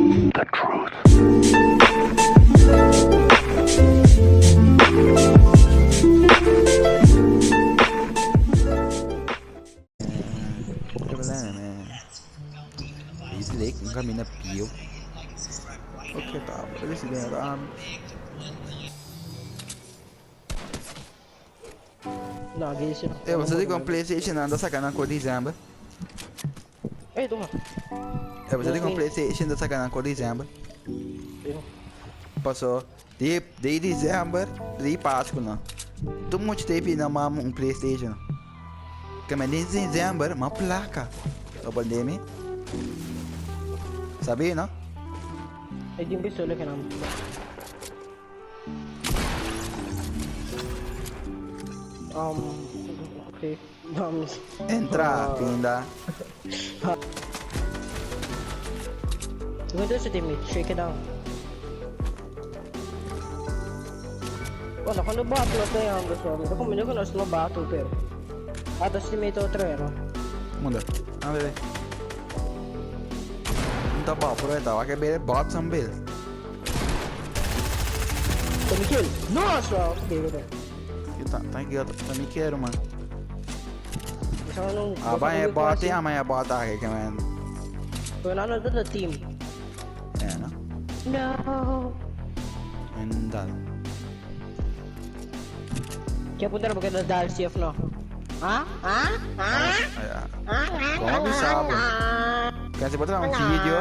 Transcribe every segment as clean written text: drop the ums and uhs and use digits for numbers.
The truth. Lake un camina pieu. Ok, tá. Vou se bem lá. Eh, você tem com PlayStation anda sacando cor dezembro. Eh, tuma. Eh, você tem com PlayStation anda sacando cor dezembro. Passou. De, de dezembro, de Páscoa, não. Tu muito tempo não mamo um PlayStation. Que mas de dezembro, uma placa. O pandemia. Sabia, não? E di pistola che non. Okay. Entra, pinda. Go to teammate, shake it down. Guarda, quando batto lo stai andando solo, come io conosco lo batto però. Adesso ti metto treno. Manda. Ah, bebê. Não tá bom, aproveita. Vai que bem, bota some bill. Come kill. Nossa, ok, ok. Tá aqui, eu também quero, mano. Sono Ah, vai, é bota e amanhã bota aqui, que man. Sono another team. É, não? No. Ainda. Che puntare perché da dal CF no? Ah? Ah? Ah? Como avisava? Quer dizer, botar um vídeo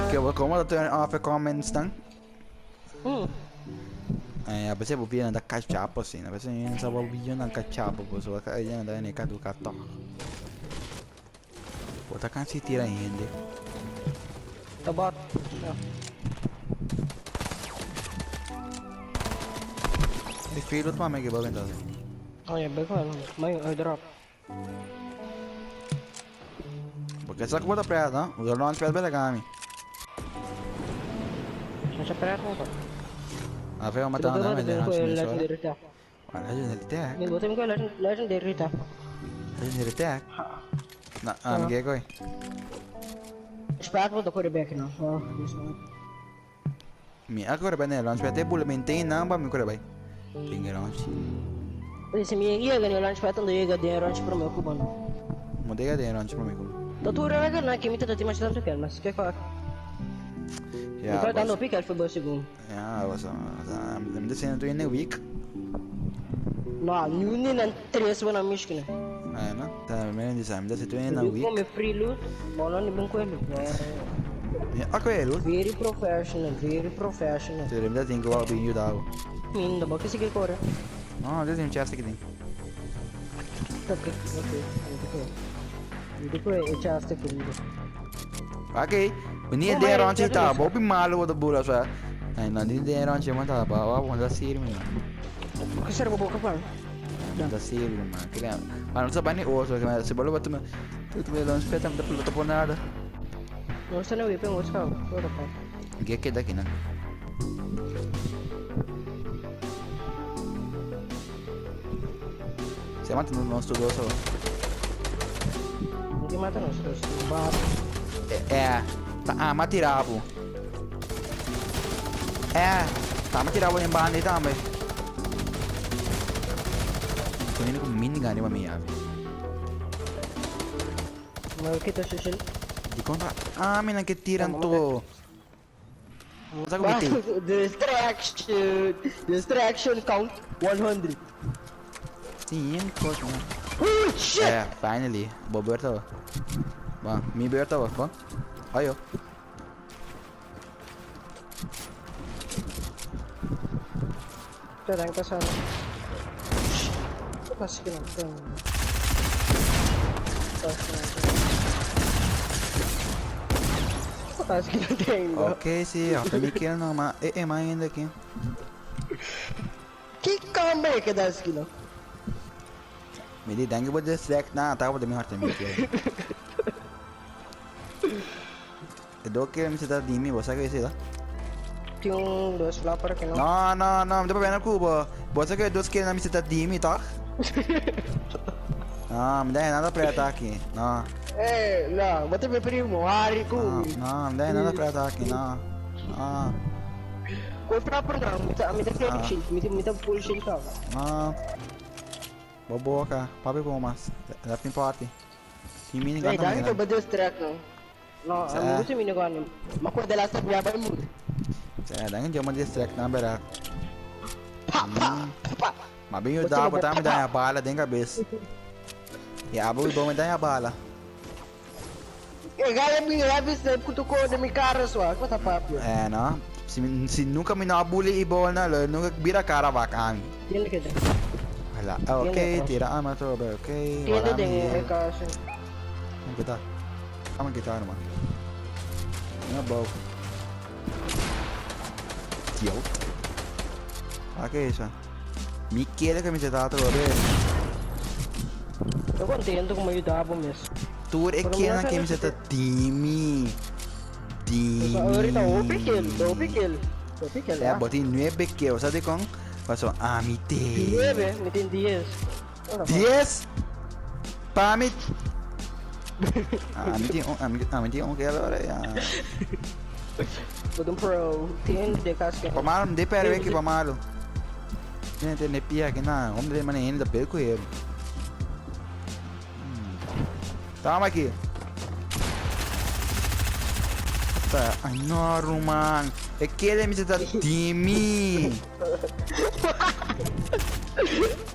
que eu vou como turn off comments, tá? Eh, a veces vou da cachapo assim, a veces eu não vídeo na cachapo, pues vou cair na nem cadu cato. Bota cansi tira ainda. Tá bom. E filho tu mame que vou vender. Oh, ya, bagus. Main airdrop. Porque essa conta preta, não? O launch pad bela gami. Macam preta apa? Aveva uma tanda, mas era Legendary tag. Legendary tag. Ni botem ko legendary tag. Legendary tag. Na, ah, mi koi. Spart mo to quarterback no. Oh, Mi agora bene launch pad e bule maintain namba mi quarterback. Finger launch. Se mi iega ni launch pad ando iega de launch pro meu cubano. Modega de launch pro meu cubano. Doutor, na que mita ti mas tanto che mas che fa? Ja, Poi danno picca il football secondo. Ja, was mi disse tu in a week. No, nu ne tres buona mischina. Eh, no? Ta me ne disse, mi disse tu in a week. Come free loot, ma non è quello. Ja, a quello. Very professional, very professional. Te mi disse che va bene io davo. Minda, ma che si che corre? No, adesso non c'è che Ok, ok, ok. Dico e c'è sta quindi. Ok, venire de ronchi ta, bo bi malo do bula sa. Ai non di de ronchi ma ta ba wa da sir mi. Che serve poco qua? Da sir ma che ma non so bene o so che se volevo tu tu me lo aspetta mi dopo dopo nada. Non se ne vuoi pengo ciao, ora fa. Che che da che no. Siamo andando nel nostro doso. Ti mata non so, Eh, ta ama tirabu. Eh, ta ama tirabu in bandi tambe. Quindi con minigun ma mi ave. Ma che te succede? Di contra ah, mi che tirano tu. Cosa come ti? Distraction! Distraction count 100. Sì, cosa? Oh shit! Eh, finally. Bo beurt Bom, mi beurt al, bom. Ayo. Espera, em casa. Acho que não tem. Acho que não tem. não. Ok, sì, ho mi no, ma e e ma ainda aqui. Que combo que dá aqui não? Mi di danke por distract na, tá vou me harta mi kill. E do che mi si dimmi, você che si da? Tem um, dois flopper aqui não. No, no, no, mi devo bene al cubo. Você che dos kill na mi si dimmi, toch? No, mi dai nada per attacchi. No. Eh, no, ma te primo, Harry, No, come? no, mi dai nada per attacchi, no. Ah. Koi proper nan, mi ta mi ta kere Ah. shield, mi ta mi ta full shield kaba. Ah. Bo boka, papi bo mas. Left in party. Tin minigun Hey, tambe danki nan. pa distract no. No, Sa. mi gusta minigun. Ma kue de laatste bia bai muri. Sa, danki Dios ma distract nan bera. Pa pa pa. Ma bin yuda bo tambe daña bala den kabes. Ya abo bo me daña bala. E gaya mi heavy snipe ku toko den mi kara swa. Ku ta papia? Eh no. Si, si nunca mi no a bully i bol na lo nunca bira kara wak ami. Tiende ke den. Hala, ok, tira arma atrobe, ok. Tiende den e kasa. Kita. Ama kita arma. Nga bou. Yo. Wak esa. Mi kere camiseta atrobe. Tô contento como ayudar bo mes. Tur e kinan camiseta dimi. Dimi. Ahorita hopi kill, hopi kill. Hopi kill. Ya, bo tin nuebe kill, sa dikon? Paso ami te. Nuebe, mi tin dies. 10? Pa mi. Ami tin un, ami, ami tin un kill ahora ya. Bo tin pro, tin de casca. Pa malo, de perwe ki pa malo. Tiene tiene pia ki na, hombre de mane hende da bel ku hero. Tama aki. Ta, ay no ruman. E kere mi ta dimi.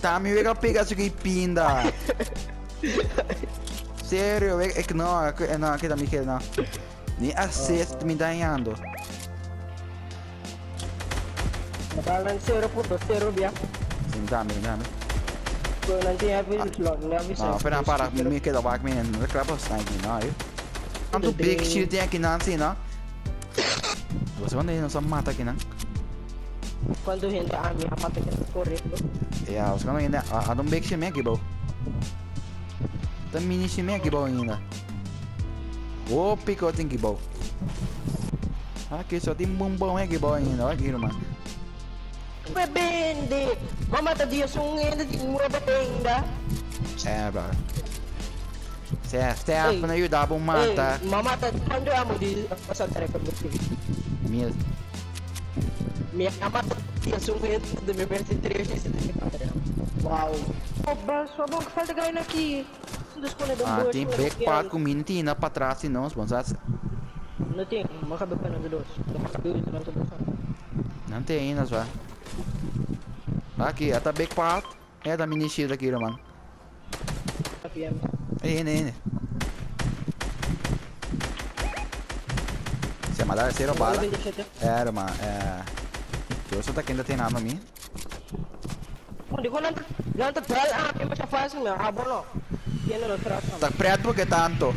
Ta mi wega pega su ki pinda. Serio, we ik no, ik no, kita mi kere no. Ni assist mi dañando. Balan 0.0 bia. Sim, dame, dame. Pero nan tin heavy slot, no heavy No, pero para, mi keda wak mi en reklap snipe mi, no. Tanto big shield tem aqui nan, sim, no. Você quando não só mata aqui, não? Quando gente a mi a mata que correcto. Ja, você quando ainda a um big shield aqui, bro. Tá mini shield aqui, bro, ainda. Hopi ko tin kibou. Aki so tin bombom e kibou ainda. Olha aqui, irmão. Bebende! Mama ta dia sung ainda di nueva ainda. É, bro. Se Stefano ajudava um mata. Mama ta quando amo di pasar record bukti. Mil. Mi ama ta dia sung ainda de mi versi 3 Wow. Oh, bas, bom que falta ganho aqui. Ah, tin big part ku mi no tin na patras di nos, bon sa. No tin, ma kabe pa nan dos. Nan tin ainda swa. Aki, ata big part. E ta mini shield aki ruman. Ey, ene, ene. Se ma dal cero bala. Eh, ruman, eh. Yo so ta kenda tin arma mi. Nan ta dal ami masha fácil mi abo no. Tiene los tras. Ta pret porque tanto.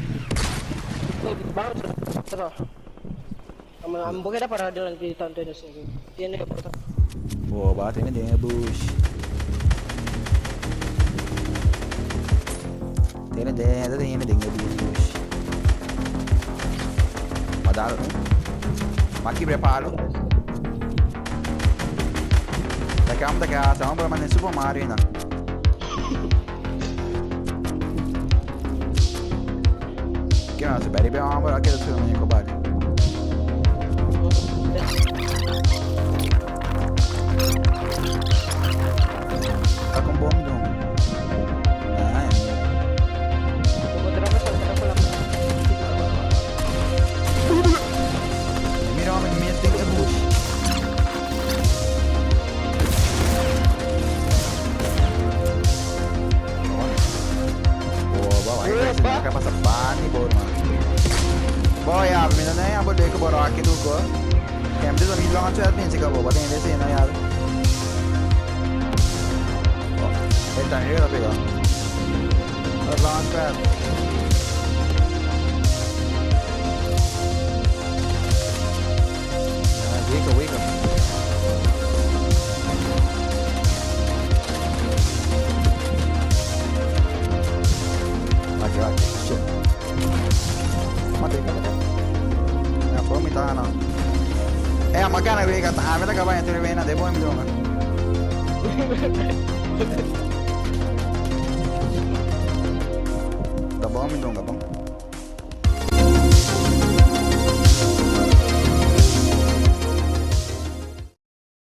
Am bo keda para delante tanto en ese. Tiene que portar. Bo ba tiene den bush. Tiene den, tiene den bush. Ma dal. Ma chi preparo? Ta kam ta casa, vamos para Super Mario na. Che non si beri abbiamo però che adesso non mi copare. Ta con bom dum. Ah. Mira mi mes den e bush. Boa, vai, vai, vai passa pani, boa, mano. Boa, ya, mi no ya bo leko bo rocky tu ko. Kem de mi launch at mi chika bo, ba tem desse na ya. Oh, ele tá meio pegou. Launch pad. Wake up, wake up. Aqui, aqui, shit. Matei, matei. Ja, voor me daar nou. Eh, maar kan ik weer gaan aan met de cabana toen we naar de boom doen. Da bom doen, bom.